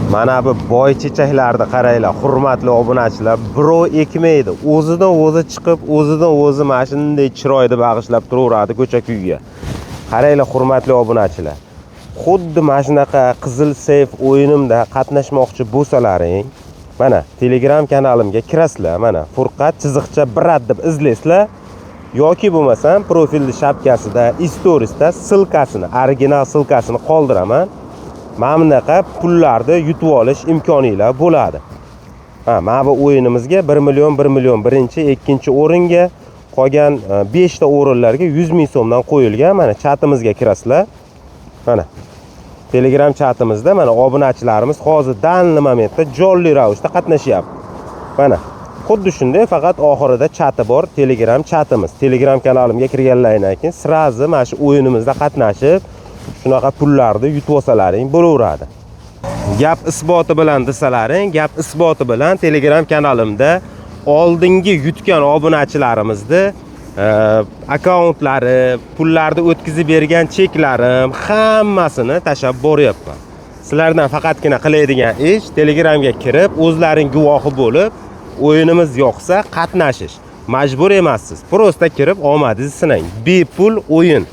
Mana bu boychechaklarni qaranglar, hurmatli obunachilar, birov ekmaydi. O'zidan o'zi chiqib, o'zidan o'zi mana shunday chiroyni bag'ishlab turaveradi ko'cha-kuyga. Qaranglar, hurmatli obunachilar. Xuddi mana shunaqa qizil seyf o'yinimda qatnashmoqchi bo'lsalaring, mana Telegram kanalimga kirasizlar, mana Furqat chiziqcha брат deb izlaysizlar yoki bo'lmasam profilni shapkasida, storiesda ссылка sini, original ссылка sini qoldiraman. Mana bunaqa pullarni yutib olish imkoninglar bo'ladi. Ha, mana bu o'yinimizga 1 million, 1 million birinchi, ikkinchi o'ringa, qolgan 5 ta o'rinlarga 100 ming so'mdan qo'yilgan. Mana chatimizga kirasizlar. Mana Telegram chatimizda mana obunachilarimiz hozir данный момент da jonli ravishda qatnashyapti. Mana xuddi shunday, faqat oxirida chati bor, Telegram chatimiz. Telegram kanalimga kirganlaringdan keyin сразу mana shu o'yinimizda qatnashib, shunaqa pullarni yutib olsalaring bo'laveradi. Gap isboti bilan desalaring, gap isboti bilan Telegram kanalimda oldingi yutgan obunachilarimizni akkauntlari, pullarni o'tkazib bergan cheklarim hammasini tashlab boryapman. Sizlardan faqatgina qiladigan ish Telegramga kirib, o'zlaring guvohi bo'lib, o'yinimiz yoqsa qatnashish. Majbur emassiz. Просто kirib omadingizni sinang. Bepul o'yin.